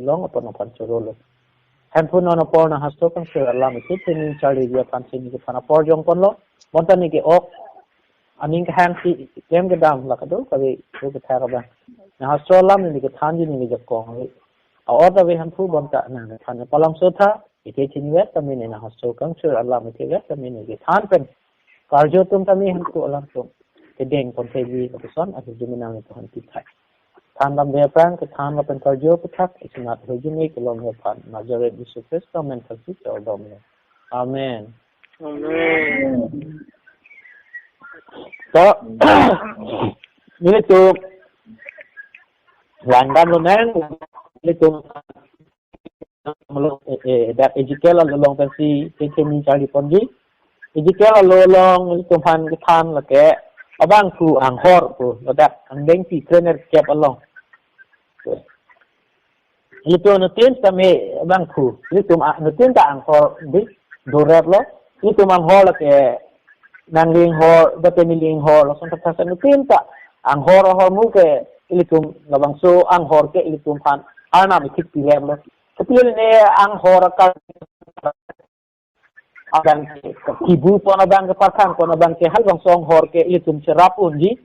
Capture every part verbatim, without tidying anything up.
long apot aphan choro lo. Hemphu non apor nang hastro kangchir alam isi pini charli dia aphan si neli aphan apor jongpon lo. Bonta neli ke-ok aning kehang si kem kedam la kado kave do kethak abang. Nang hastro alam neli kethanji neli jakong le. A-ot ave Hemphu bonta nang aphan palangso tha. Ike chinvet tame neli nang hastro kangchir alam ike vet tame neli kethan pen karju atum tame Hemphu alam atum kedeng pon theji lapuson ahirjume nang Hemphu aphan kithai. Than dam de aphrang kethan lapen karju aputhak isinat ahirjume kelong aphan Nazareth Jisu Khristo amen thansi chordom lo. Amen. Amen. To nelitum langdam lonang, nelitum along, eh, eh, dak Ezekiel along pensi kekemi charli ponji. Ezekiel along nelitum aphan kethan lake abangphu anghor pu ladak angdengpi krenerkep along. Nelitum anuttin tame abangphu, nelitum a-, anuttin ta anghor di dorep lo. Nelitum anghor lake nangli anghor, bate neli anghor, lason thakthak anuttin ta anghor ahormu ke ilitum labangso anghor ke ilitum aphan Arnam ithik pirem lo. Kepi ne anghor akal abang ke kibu pon abang ke parthang pon abang ke halabangso anghor ke ilitum cherap unji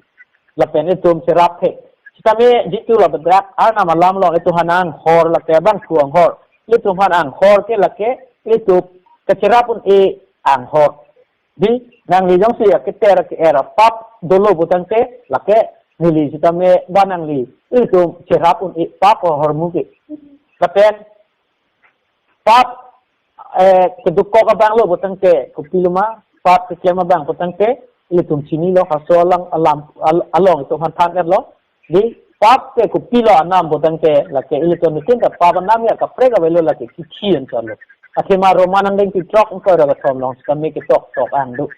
lapen ilitum cherap he. Sitame jitu ladak Arnam alam along ilitum aphan anghor lake abangphu anghor. Ilitum aphan anghor ke lake ilitum kecherap un-e anghor. Di nangli jongsi aketer ke-er apap dolo putangte lake neli sitame ba nangli ilitum cherap un-e pap ahormu ke. Lapen pap, eh, kedukok abang lo putangte kopilo ma, pap keklem abang putangte ilitum chinilo, hastro alam, alam, al-, along itum aphan than-et lo. Di pap ke kopilo anam putangte lake ilitum anuttin ta pap anam ya kaprek avelo lake kithi anchot lo. Athema Roman angdengpi throk ingkoi ra kethom along sitame ketok tok ang do.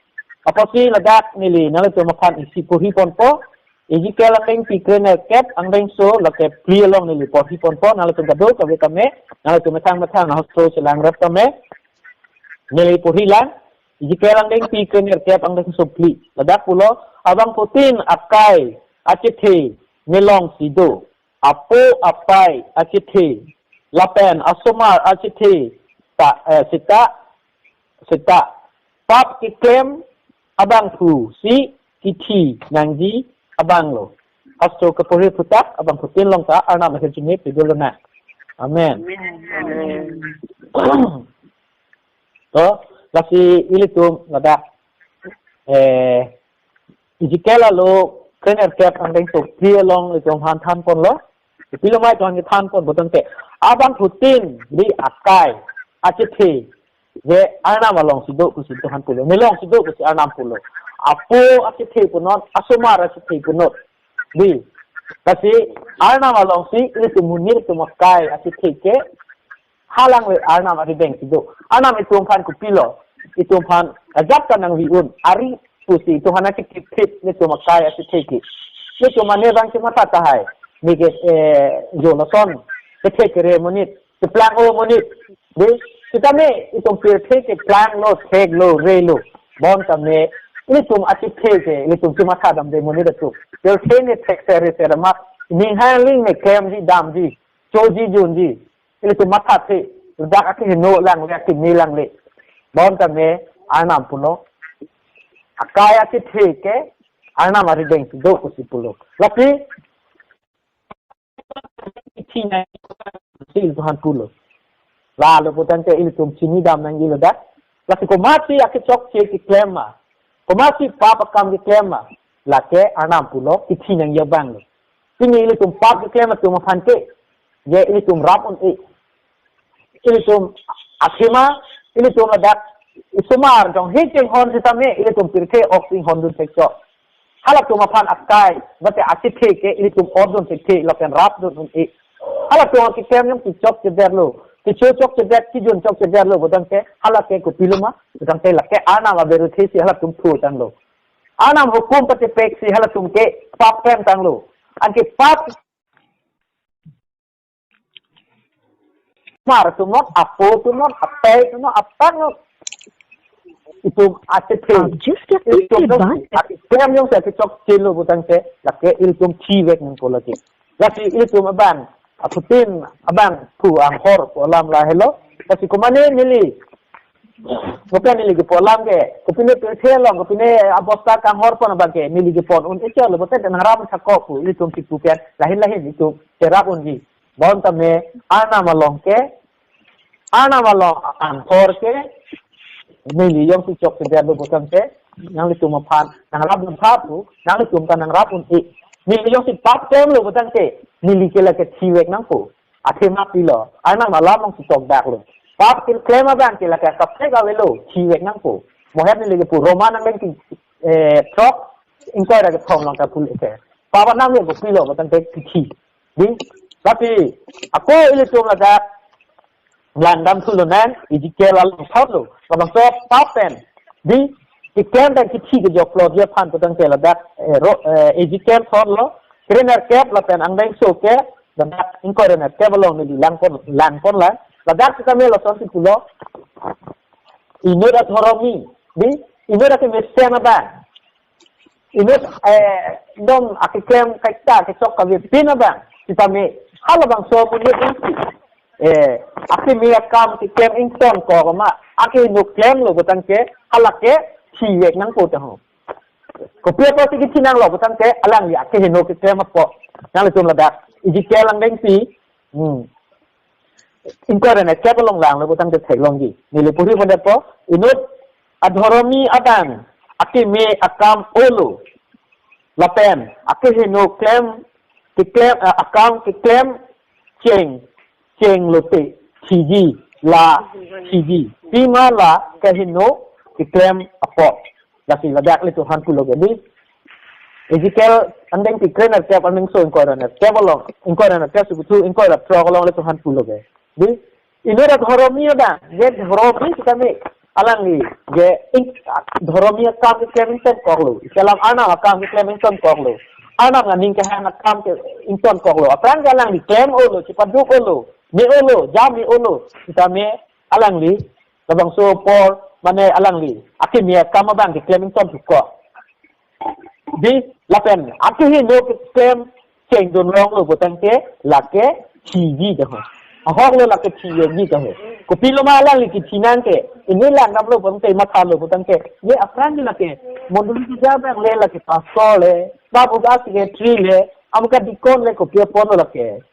Apotsi ladak neli nanglitum aphan isi porhi ponpo. Ezekiel angdengpi krenerkep angdengso lake phli along neli porhi ponpo, nanglitum kadokave tame, nanglitum methang methang nang hastro chelang rap tame. Neli porhi lang, Ezekiel angdengpi krenerkep angdengso phli. Ladak pulo, abangphutin akai achethe nelongsi do, apo apai achethe, lapen asomar achethe ta, eh, seta, seta pap keklem abangphu si kithi nangji abang lo. Hastro keporhi aphuthak abangphutin along ta Arnam ahirjume pidun lonang. Amen. Amen. To, lasi ilitum ladak, eh, Ezekiel along krenerkep angdengso phli along ilitum aphan than ponlo. Kopilo ma ilitum aphan kethan pon putangte abangphutin di akai achethe je Arnam alongsi do pusi ilitum aphan pulo. Nelongsi do pusi Arnam pulo. Apo achethe punot, asomar achethe punot. Di, lasi Arnam alongsi ilitum monit atum akai achethe ke halangve Arnam arideng si do. Arnam itum aphan kopilo, itum aphan ajat ta nangvi un, ari pusi itum aphan akitip thip ilitum akai achethe ke. Ilitum mane abang chematha tahai. Neke, eh, jo lason kethek kere monit, keplang o monit. Di, sitame itum pirthe keplanglo, theklo, relo. Bontame ilitum achethe ke ilitum chematha damde monit atum. Pirthe ne thekser reser amat, ning hang ling ne klemji damji, choji junji, ilitum mathathe, ladak akeheno langle, akeme langle. Bontame Arnam pulo, akai achethe ke Arnam arideng si do pusi pulo. Lasi kithi nang si ilitum aphan pulo. Lalo putangte ilitum chini dam nangji ladak. Lasi komatsi akechokche keklem ma, komatsi pap akam keklem ma, lake Arnam pulo kithi nangji abang lo. Pini ilitum pap keklem atum aphan ke, je ilitum rap un-e, ilitum athema, ilitum ladak isomar jong he chenghon sitame ilitum pirthe ok chinghon dun thekchok. Halatum aphan akai, bate achethe ke ilitum ot dun thekthe lapen rap dun un-e. Halatum keklem jong kechokchedet lo, kecho chokchedet, kejun chokchedet lo putangte, halake kopilo ma putangte lake Arnam aberuthe si halatum thu tanglo. Arnam hukum patepek si halatum ke pap klem tanglo. Anke pap mar atum non, apo atum non, apai atum non, apang non. Itum achethe. आप जिस व्यक्ति से बात कर- Itum klem jongsi akechokche lo putangte, lake ilitum thivek nangpo lake. Lasi ilitum abang Aphutin abang pu anghor pu alam lahelo. Lasi komane neli, kopi neli kepu alam ke, kopine pirthe along, kopine abosta kanghor pon abang ke neli kepon un-e chotlo, bonta nangrap thakok pu ilitum si pu pen lahin lahin itum cherap unji. Bonta me Arnam along ke, Arnam along anghor ke neli jongsi chokchedet lo putangte, nanglitum aphan nangrap un-e pu, nanglitum ta nangrap un-e. Neli jongsi pap klemlo putangte, neli ke lake thivek nangpo. Athema pilo, Arnam alam alongsi tokdaklo. Pap keklem abang ke lake kaprek avelo, thivek nangpo. Mohet neli kepu Roma angdengpi, eh, throk, ingkoi ra kethom along ta pu lake. Pap anam ke kopilo putangte kithi. Di, tapi ako ilitum ladak langdam thu lonang, Ezekiel along thotlo. Labangso pap pen, di, keklem pen kithi kejok plotji aphan putangte ladak, eh, ro-, eh, Ezekiel thotlo. Krenerkep lapen angdengso ke, ladak ingkoi ra nerkep along neli langpon, langpon lang. Ladak sitame lasonsi pulo. Inut adhoromi, di, inut akemesen abang, inut, eh, dom akeklem kaita kechok kavepin abang, sitame halabangso amonit isi, eh, akeme akam keklem ingtonkok ma, akehingno klemlo putangte, halake thivek nangpo ta ho. Kopi apotsi kithi nanglo putangte, alangli akehingno keklem apot. Nanglitum ladak Ezekiel angdengpi, hmm, ingkoi ra nerkep along langlo putangte theklongji. Neli puri pon detpo, inut adhoromi abang akeme akam olo, lapen akehingno klem, keklem, eh, akam keklem cheng, cheng lote thiji, la thiji. Pima la kehingno keklem apot. Lasi ladak ilitum aphan pulo ke, di. Ezekiel angdengpi krenerkep angdengso ingkoi ra nerkep along, ingkoi ra nerkep si puthu, ingkoi ra throk along ilitum aphan pulo ke, di. Inut adhoromi abang, je dhoromi sitame alangli, je ing-, dhoromi akam keklem ingtonkoklo. Isi alam Arnam akam keklem ingtonkoklo. Arnam aning kehang akam ke ingtonkoklo. Aphrang ke alangli klem olo, chepaduk olo, me olo, jam me olo. Sitame alangli labangso apor, mane alangli akeme akam abang keklem ingtonkok. Di, lapen akehingno keklem chengdun longlo putangte, lake thiji ta ho. Ahoklo lake thiji ta ho. Kopilo ma alangli kithi nang ke, ini langdamlo putangte, mathalo putangte, ye aphrang ke lake mondoli keja abang le lake pastor le, babu ga secretary le, amka deacon le kopi apotlo lake.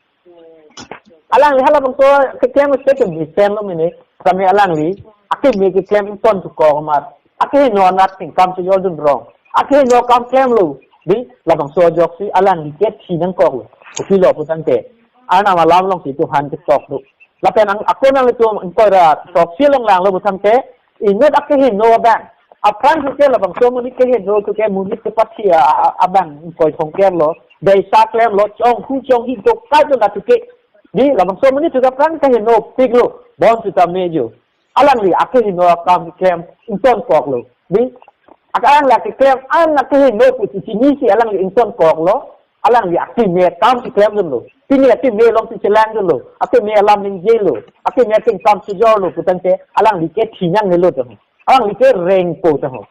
Alangli halabangso keklem ke kemesenlo mene, sitame alangli akeme keklem ingtonkok ma, akehingno anat sing kam chejordun rong, akehingno akam klemlo, di, labangso ajoksi alangli ke thi nangkoklo. Kopilo putangte, Arnam alam alongsi itum aphan ketok do. Lapen ang ako nanglitum ingkoi ra throksi along langlo putangte, inut akehingno abang. Aphrang ke labangso amonit kehingno ke amonit kepathi a, a, abang ingkoi thomkep lo. Dei sa klemlo, chonghu chonghi dokaido na tuke. Di, labangso amonit ke aphrang kehingnopiklo. Bonsitame jo, alangli akehingno akam keklem ingtonkoklo. Di, ak-, alangli keklem an akehingno pu chichinisi alangli ingtonkoklo. Alangli akeme akam si klemdunlo. Pini akeme alongsi chelangdunlo. Akeme alam ningjelo. Akeme akengkam chejorlo putangte, alangli ke thi nangnelo ta ho. Alangli ke rengpo ta ho.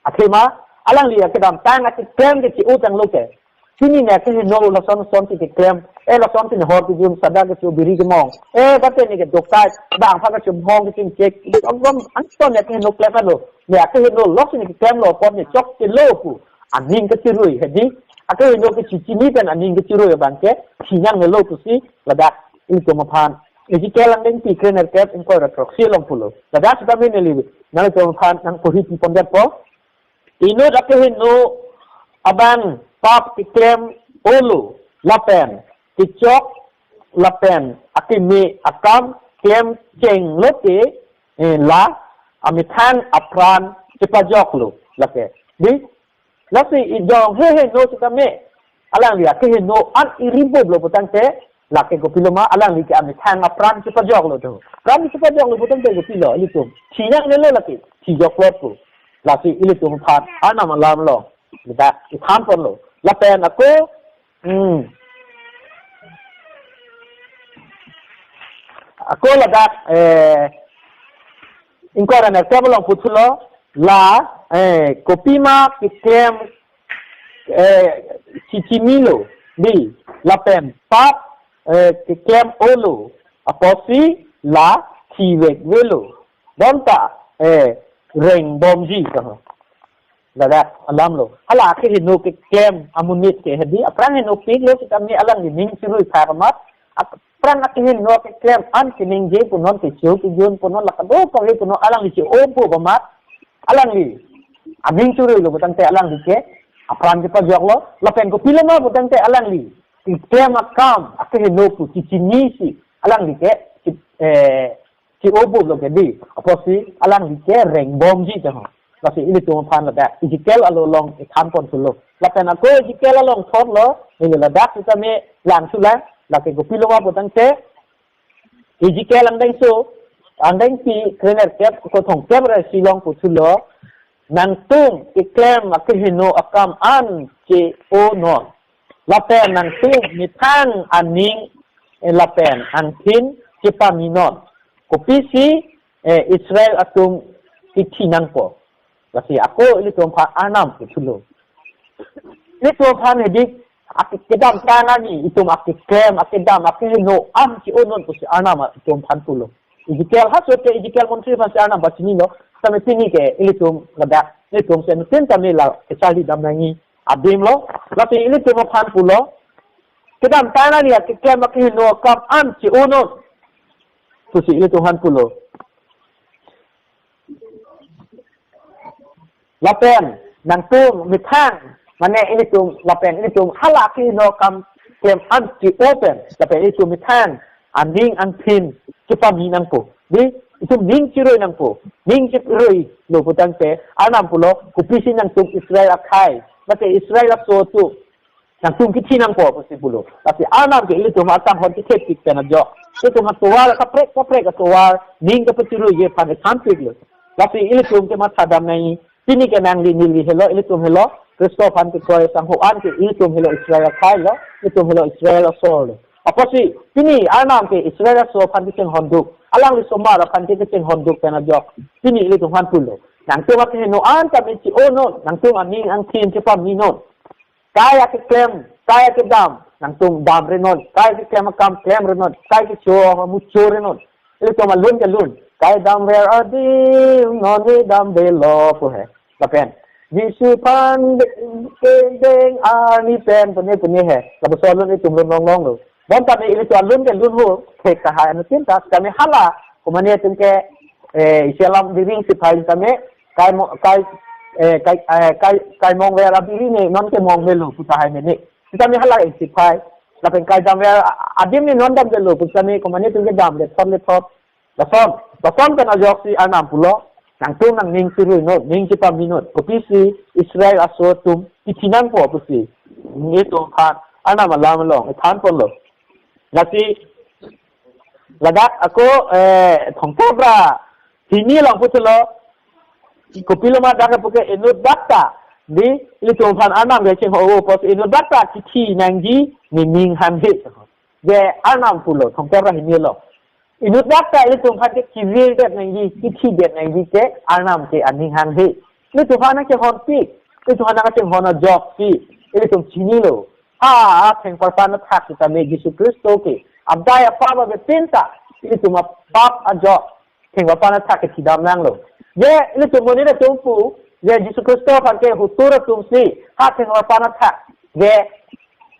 Athema, alangli akedamtang akeklem ke che-o tanglo ke. Pini ne akehingno lason lason si keklem. Eh, lason si nehor kejun, sada kecho, biri kemong. Eh, bate ne ke dokai, bang pha kecho, bhong kechingchek. Agom anton ne akehingno klemlo. Ne akehingno lok si ne keklemlo, apot ne chokchelo pu aning kechirui, hedi, akehingno ke chichini pen aning kechirui abang ke thi nangnelo pusi ladak ilitum aphan Ezekiel angdengpi krenerkep ingkoi ra throksi along pulo. Ladak sitame neli nanglitum aphan nangpuri pi pon detpo. Inut akehingno abang pap keklem olo, lapen kechok, lapen akeme akam klem chenglote, eh, la amethang apran chepajoklo, lake. Di, lasi ijong hehingno sitame, alangli akehingno an irimboblo putangte, lake kopilo ma, alangli ke amethang apran chepajoklo to. Pran chepajoklo putangte kopilo, ilitum thi nangnelo lake, thijoklo pu. Lasi ilitum aphan Arnam alam along, kita ithan ponlo. Lapen ako, hmm. Ako ladak, eh, ingkoi ra nerkep along puthulo, la, eh, kopima keklem, eh, chichinilo, di, lapen pap eh, keklem-olo, apotsi la thivekvelo. Bonta, eh, rengbomji, kaho. Ladak alamlo. Hala akeheno keklem amonit ke hedi, aphrang henopiklo sitame alangli ning chirui thar amat. Aphrang akeheno keklem an keningje punon, kecho kejun punon, la kadokave punon, alangli che-opo amat. Alangli aning chiruilo putangte alangli ke apran kepajoklo. Lapen kopiloma putangte alangli keklem akam akeheno pu kechinisi alangli ke, eh, che-opo lo ke di. Apotsi alangli ke rengbomji, kaho. Lasi ilitum aphan ladak Ezekiel alo along ithanponlo. Lapen ako Ezekiel along thotlo, neli ladak sitame langthulang, lake kopiloma putangte, Ezekiel angdengso, angdengpi krenerkep, ako thomkep ra isi along puthulo, nangtum keklem akeheno akam an che-onon. Lapen nangtum methang aning, eh, lapen angthin chepaminon. Kopisi, eh, Israel atum kithi nangpo. Lasi ako ilitum aphan Arnam puthulo. Ilitum aphan hedi, ak-, kedamtang arni itum akeklem, akedam, akeheno an che-onon pusi Arnam itum aphan pulo. Ezekiel, ha sote Ezekiel montri aphansi Arnam pachinilo, tame pini ke ilitum ladak, ilitum si nutin tame la kecharlidam nangji adimlo. Lasi ilitum aphan pulo, kedamtang arni akeklem akeheno akam an che-onon pusi ilitum aphan pulo. Lapen nangtum methang, mane ilitum, lapen ilitum hala akeheno akam klem an che-o pen, lapen ilitum methang aning angthin chepami nangpo. Di, itum ning chirui nangpo. Ning chiruilo putangte Arnam pulo, kopisi nangtum Israel akhei, mate Israel aso atum nangtum kithi nangpo pusi pulo. Lasi Arnam ke ilitum akanghon kethepik pen ajok, ilitum atovar kaprek kaprek atovar ning kapachiruiji aphan ithanpiklo. Lasi ilitum ke mathadam nangji. Pini ke nangli neli helo, ilitum helo Khristo aphan kekoi sangho an ke, ilitum helo Israel akhei lo, ilitum helo Israel aso lo. Apotsi pini Arnam ke Israel aso aphan kechinghonduk, alangli osomar aphan ke kechinghonduk pen ajok, pini ilitum aphan pulo, nangtum akeheno an tame che-onon, nangtum aning angthin chepaminon. Kai akeklem, kai akedam, nangtum damrenon. Kai akeklem akam klemrenon. Kai kecho amu chorenon. Ilitum alun kelun, kai damver adim non kedamvelo pu he. Lapen Jisu aphan deng, kedeng arni pen pune pune he. Lapuson alun itum lun longlonglo. Bonta ne ilitum alun kelun ho, thek tahai anutin ta, kami hala, komane atum ke, eh, isi alam biring sipai tame, kai mo-, kai, eh, kai, eh, kai, kai mongver abiri ne non ke mongvelo pu tahai mene. Sitame hala isi pai. Lapen kai damver a-, adim ne non damvelo pu tame, komane atum ke dam lethot lethot. Lason, lason pen ajoksi Arnam pulo, nangtum nangning chiruinon, ning chepaminon. Kopisi Israel aso atum kithi nangpo pusi ilitum aphan Arnam alam along ithanponlo. Lasi ladak ako, eh, thomkep ra hini along puthulo, kopiloma dak puke inutdakta, di, ilitum aphan Arnam ke chingho-o apotsi inutdakta kithi nangji, nening hanghe. Je Arnam pulo, thomkep ra hini along. Inutdakta ilitum aphan ke kivirdet nangji, kithidet nangji ke Arnam ke aning hanghe. Ilitum aphan nangchinghonpik, ilitum aphan nangchinghon ajoksi ilitum chinilo. Ha, ha thengparpan athak sitame Jisu Khristo ke adai apap avepin ta, ilitum apap ajok thengparpan athak kethidam nanglo. Je ilitum monit atum pu, je Jisu Khristo aphan ke hutur atumsi ha thengparpan athak je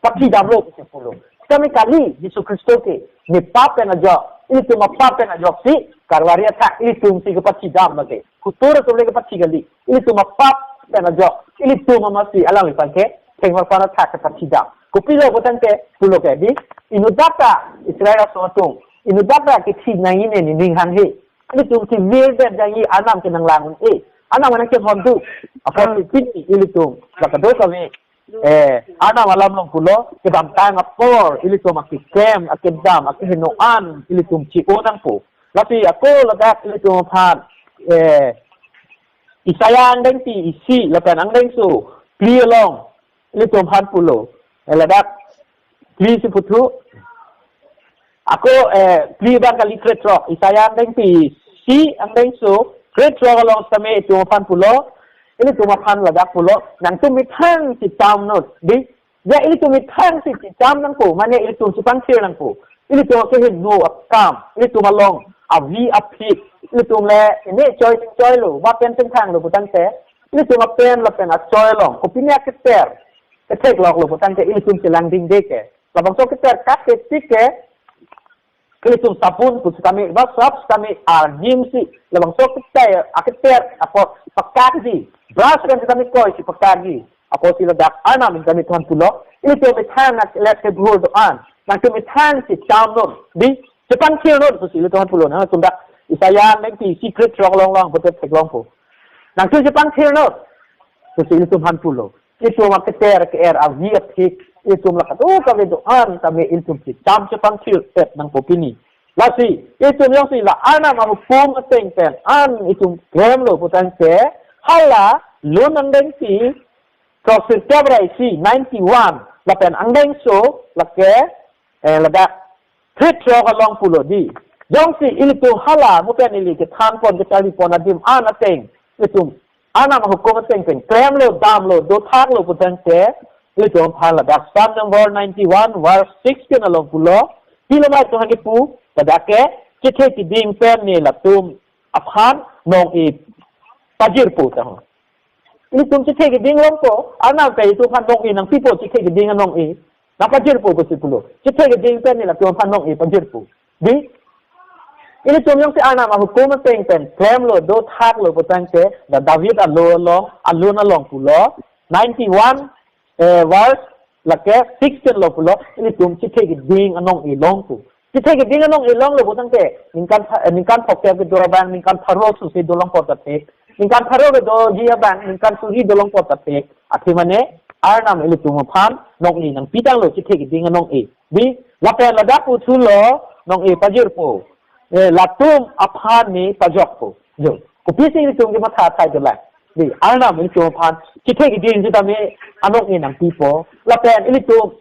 pathidamlo pusi pulo. Sitame kali, Jisu Khristo ke nepap pen ajok, ilitum apap pen ajoksi Kalvari athak ilitumsi kepathidam lake. Hutur atum le kepathi kali. Ilitum apap pen ajok, ilitum amatsi alangliphan ke thengparpan athak kepathidam. Kopilo putangte pulo ke di, inutdakta Israel aso atum, inutdakta kithi nangji ne nening hanghe. Ilitum kivirdet nangji Arnam ke nanglang un-e. Arnam nangchinghonduk. Apotsi pini ilitum la kadokave, eh, Arnam alam along pulo, kedamtang apor ilitum akeklem, akedam, akeheno an ilitum che-o nangpo. Lasi ako ladak ilitum aphan, eh, Isaiah angdengpi isi lapen angdengso phli along ilitum aphan pulo. Eh, ladak phli si puthu. Ako, eh, phli abang kali krethrok. Isaiah angdengpi isi angdengso krethrok along sitame itum aphan pulo. Ilitum aphan ladak pulo, nangtum methang chitamnon, di, Ya ilitum methang si checham nangpo, mane ilitum chepangthir nangpo. Ilitum akeheno akam, ilitum along avi aphik, ilitum le ine choi choi lo, ba pen chingthang lo putangte, ilitum apen lapen achoi along kopine aketer ketheklok lo putangte ilitum chelang dingde ke. Labangso keter kat ke tik ke, ilitum sabun pu sitame, ba soap sitame arnim si, labangso keter, aketer apot pakak di, brush pen sitame koi si pakak di. Apotsi ladak Arnam sitame than pulo, ilitum methang akelet kebhur do-an, nangtum methang si cham non, di, chepangthir non pusi ilitum than pulo, nangtum dak Isaiah nangpi secret rok long long, pote theklongpo. Nangtum chepangthir non pusi ilitum than pulo. Ilitum aketer ke-er avi aphik, ilitum la kadokave do-an tame ilitum checham chepangthir et nangpo pini. Lasi, ilitum jongsi la Arnam ahukum ateng pen an ilitum klemlo putangte, hala lun angdengpi throksi kep ra isi, ninety-one, lapen angdengso, lake, eh, ladak, three throk along pulo di. Jongsi ilitum hala, mo pen ili kethanpon kecharlipon adim an ateng, ilitum Arnam ahukum ateng pen klemlo, damlo, dothaklo putangte, ilitum aphan ladak Psalm number ninety-one, verse sixteen along pulo, pilo ma ilitum hagi pu, ladak ke, chethe keding pen ne latum aphan nong-e pajirpo ta ho. Ilitum chethe keding longpo, Arnam pen ilitum aphan nong-e nangpipo, chethe keding anong-e nangpajirpo pusi pulo. Chethe keding pen ne latum aphan nong-e pajirpo. Di, ilitum jongsi Arnam ahukum ateng pen klemlo, dothaklo putangte, da David alo along, alun along pulo, ninety-one, eh, verse lake sixteen lo pulo, ilitum chethe keding anong-e longpo. Chethe keding anong-e longlo putangte, ningkan tha-, eh, ningkan throkkep kedo abang, ningkan pharo suse dolong apot ta thek. Ningkan pharo kedoji abang, ningkan suri dolong apot ta thek. Athe mane, Arnam ilitum aphan nong-e nangpitanglo chethe keding anong-e. Di, lapen ladak pu thulo, nong-e pajirpo. Eh, latum aphan ne pajokpo. Jo. Kopisi ilitum kematha athai dolang. Di, Arnam ilitum aphan chethe keding sitame anong-e nangpipo. Lapen ilitum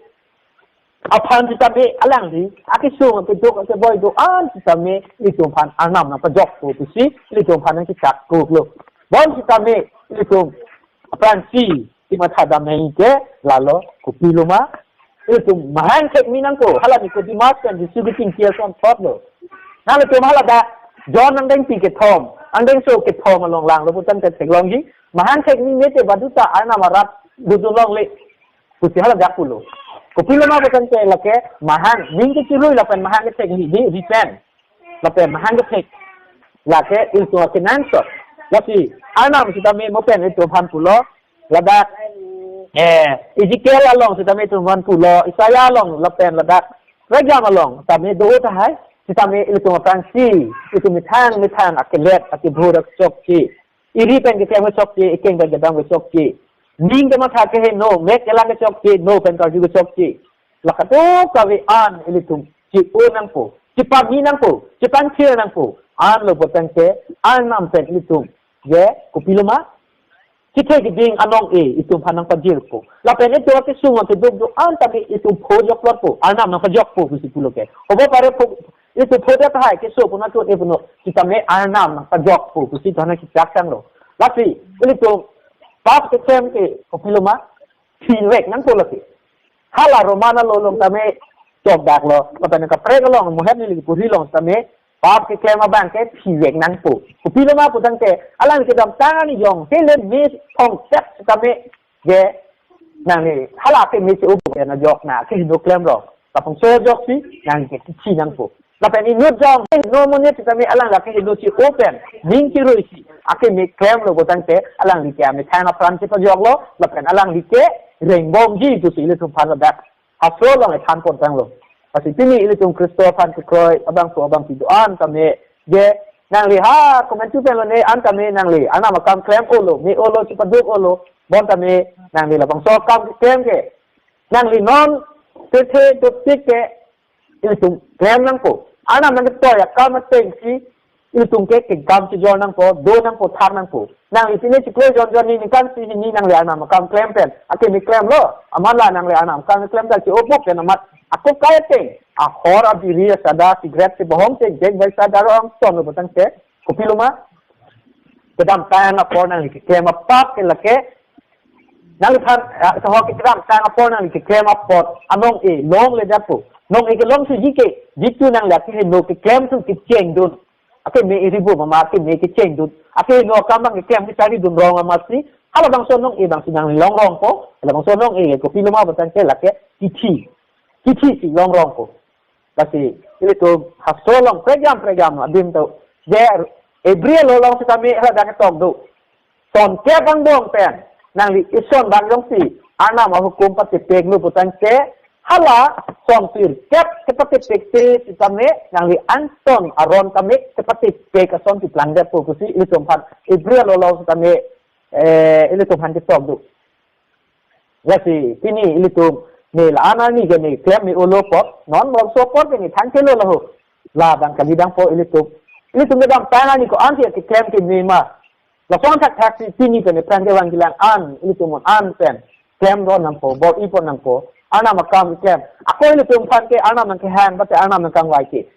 aphan sitame alangli akesung akeduk akeboi do-an sitame ilitum aphan Arnam nangpajokpo pusi ilitum aphan nangkechak kuklo. Bonsitame ilitum aphrangsi kematha dam nangji ke lalo, kopilo ma? Ilitum mahang thek mi nangpo, hala Nicodemus pen Jisu kachingki ason thotlo. Nanglitum hala dak John angdengpi kethom, angdengso kethom along langlo putangte theklongji, mahang thek mi mete baduta Arnam arat dodun longle pusi hala dak pulo. Kopilo ma putangte lake mahang, ning kechirui lapen mahang kethek hidi, repent. Lapen mahang kethek lake ilitum akenangsot. Lasi Arnam sitame mo pen ilitum aphan pulo, ladak, eh, Ezekiel along sitame ilitum aphan pulo, Isaiah along lapen ladak Ragam along sitame do tahai, sitame ilitum aphrangsi, ilitum methang methang akelet akebhur akechokche, eri pen keklem kechokche, ekeng pen kedam kechokche, ning kematha keheno, mek kelang kechokche, no pen karju kechokche, la kadokave an ilitum che-o nangpo, chepami nangpo, chepangthir nangpo. Anlo putangte Arnam pen ilitum, je, kopilo ma? Chethe keding anong-e itum aphan nangpajirpo. Lapen itum akesung akeduk do-an tame itum pho joklo po, Arnam nangpajokpo pusi pulo ke. Obo pare pho, itum pho det tahai keso puna tu e puno, sitame Arnam nangpajokpo pusi itum aphan nangkechak tanglo. Lasi ilitum pap keklem ke kopilo ma? Phivek nangpo lake. Hala Roman alo along tame chokdaklo, lapen kaprek along, Mohet neli puri along tame, pap keklem abang ke phivek nangpo. Kopilo ma putangte, alang kedamtang arni jong, hele me thongset tame, je, nangli hala ke me che-o pu ajok na keheno klemlo. Lapen so ajoksi nangli ke kithi nangpo. Lapen inut jong, eh, no monit sitame alang la keheno che-o pen, ning keruisi, akeme klemlo putangte, alangli ke amethang apran chepajoklo, lapen alangli ke rengbomji pusi ilitum aphan ladak hastro along ethan pon tanglo. Lasi pini ilitum Khristo aphan kekroi abangphu abangpi do-an tame, je, nangli ha komantu pen lone an tame nangli Arnam akam klem-olo, me-olo, chepaduk-olo, bon tame nangli labangso akam klem ke, nangli non, tethe, dotik ke, ilitum klem nangpo. Arnam nangketoi akam atengsi ilitum ke kekam chejor nangpo, do nangpo, thar nangpo. Nangli pine chiklo jon jon ni ningkan isi hini nangli Arnam akam klem pen, akeme klemlo. Amat la nangli Arnam akam klem ta che-o pu pen amat akokai ateng, ahor, abiri, asada, cigarette, chebohong, chejek, bai sada ro ang ton lo putangte, kopilo ma? Kedamtang apor nangli keklem apap ke lake Nangliphan, ah, sohok kedamtang apor nangli keklem apot, anong-e longledetpo. Nong-e kelongsi jike, jitu nangli akeheno keklem atum kechengdun. Akeme iribo mama akeme kechengdun. Akeheno akam abang keklem kecharidun rong amatsi, halabangso nong-e abangsi nangli longrongpo, halabangso nong-e kopiloma putangte lake kithi. Kithi si longrongpo. Lasi, ilitum hastro along prekjam prekjam adim to. Je Hebrew along sitame hala dak ketok do. Son kep angbong pen nangli ison abang jongsi Arnam ahukum patepeklo putangte, hala son sirkep kepatepekte sitame nangli anson aron tame kepatepek ason si plangdetpo pusi ilitum aphan Hebrew along sitame, eh, ilitum aphan ketok do. Lasi pini ilitum ne la-an arni ke ne klem me-olo apot, non bangso apor ke ne thangthelo laho. La abang kali abangpo ilitum. Ilitum kedamtang arni ko-ansi keklem keme ma. Lason thakthak si pini pen ne pran kevang kelang an, ilitum un an pen klemdun nangpo, bor-ipon nangpo. Arnam akam klem. Ako ilitum aphan ke Arnam nangkehang, mate Arnam nangkangvai ke.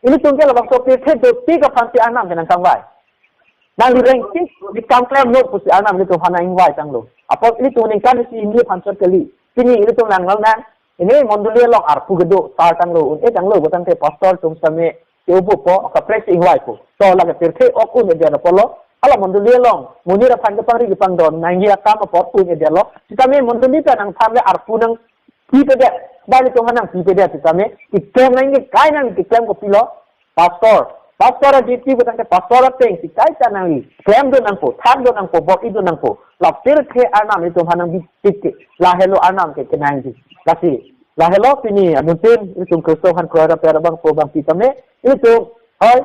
Ilitum ke labangso pirthe dopik aphansi Arnam ke nangkangvai. Nangli rengtik, ne kam klemlo pusi Arnam ilitum aphan nangingvai tanglo. Apot ilitum ningkan isi hini aphan chot kali. Pini ilitum nang nang nang, ini mondoli along arpu kedo sar tanglo, un-e tanglo putangte pastor atum sitame ke-opo po, kaprek si ingvaipo. To lake pirthe ok un-edet apotlo, hala mondoli along monit aphan kepangri kepangdon nangji akam apot un-edetlo. Sitame mondoli ta nangthan le arpu nangpipedet, ba ilitum aphan nangpipedet sitame, keklem nangji kai nang keklem kopilo, pastor. Pastor a-duty putangte pastor ateng si kaita nangli klemdun nangpo, thakdun nangpo, bor-idun nangpo. La pirthe Arnam ilitum aphan nangbipik ke, lahelo Arnam ke kenangji. Lasi, lahelo pini anuttin ilitum Khristo aphan kroira per abangpo abangpi tame, ilitum, hoi,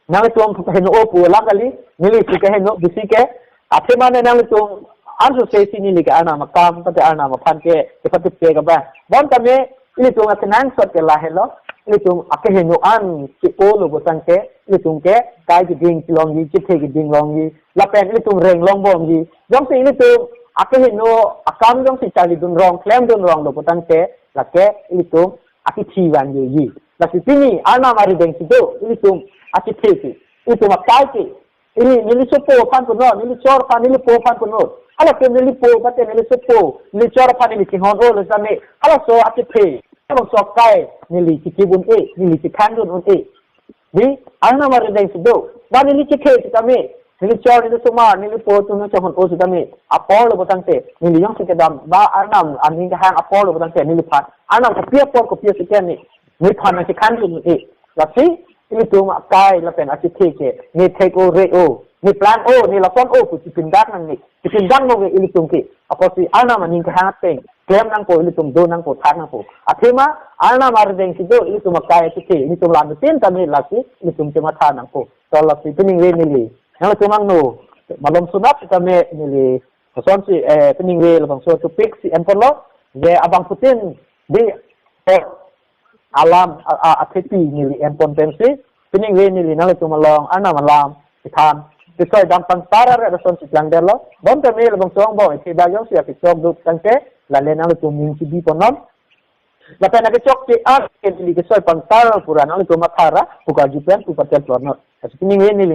nanglitum heno-o pu alam kali, neli si keheno, bisi ke, athema ne nanglitum, anso se si neli ke Arnam akam, mate Arnam aphan ke, kepatepek abang. Bon tame, ilitum akenangsot ke lahelo, ilitum akeheno an ke-olo putangte, ilitum ke kai keding longji, chethe keding longji, lapen ilitum reng longbomji. Jongsi ilitum akeheno akam jongsi charlidun rong, klemdun ronglo putangte, lake ilitum akithi vanji. Lasi pini Arnam arideng si do, ilitum akithe ke, ilitum akai ke, ili neli sopo aphan punon, neli chor aphan, neli po aphan punon. Hala ke neli po, mate neli sopo, neli chor aphan neli chinghon-olo sitame, halaso akithe, halaso akai neli chikip un-e, neli chikhandun un-e. Di, Arnam arideng si do. Ba neli chikhe sitame, neli chor, neli somar, neli po atum nangchinghon-o sitame, aporlo putangte, neli jongsi kedam, ba Arnam aning kehang aporlo putangte, neliphan Arnam kopi apor kopi asitame, neliphan nangchikhandun un-e. Lasi, ilitum akai lapen akithe ke, ne thek-o, re-o, ne plang-o, ne lason-o pu chipindak nangne, chipindak nangve ilitum ke. Apotsi Arnam aning kehang ateng klem nangpo, ilitum do nangpo, thak nangpo. Athema Arnam arideng si do, ilitum akai akithe, ilitum la anuttin tame lasi ilitum chematha nangpo. To lasi piningve neli, nanglitum angno malom sunat tame neli, kosonsi, eh, piningve labangso topic si enponlo, je abangphutin di, eh, alam, a, a, athepi neli enpon pensi, piningve neli nanglitum along Arnam alam kethan, kesoi dam pangtar are lason si plangdetlo. Bon tame labangso angbong isi ba jongsi akechok do tangte, lale nanglitum ning chibi ponnon. Lapen akechok ke-an ke neli kesoi pangtar pura nanglitum mathara, pu karju pen pu paten plotnon. Lasi piningve neli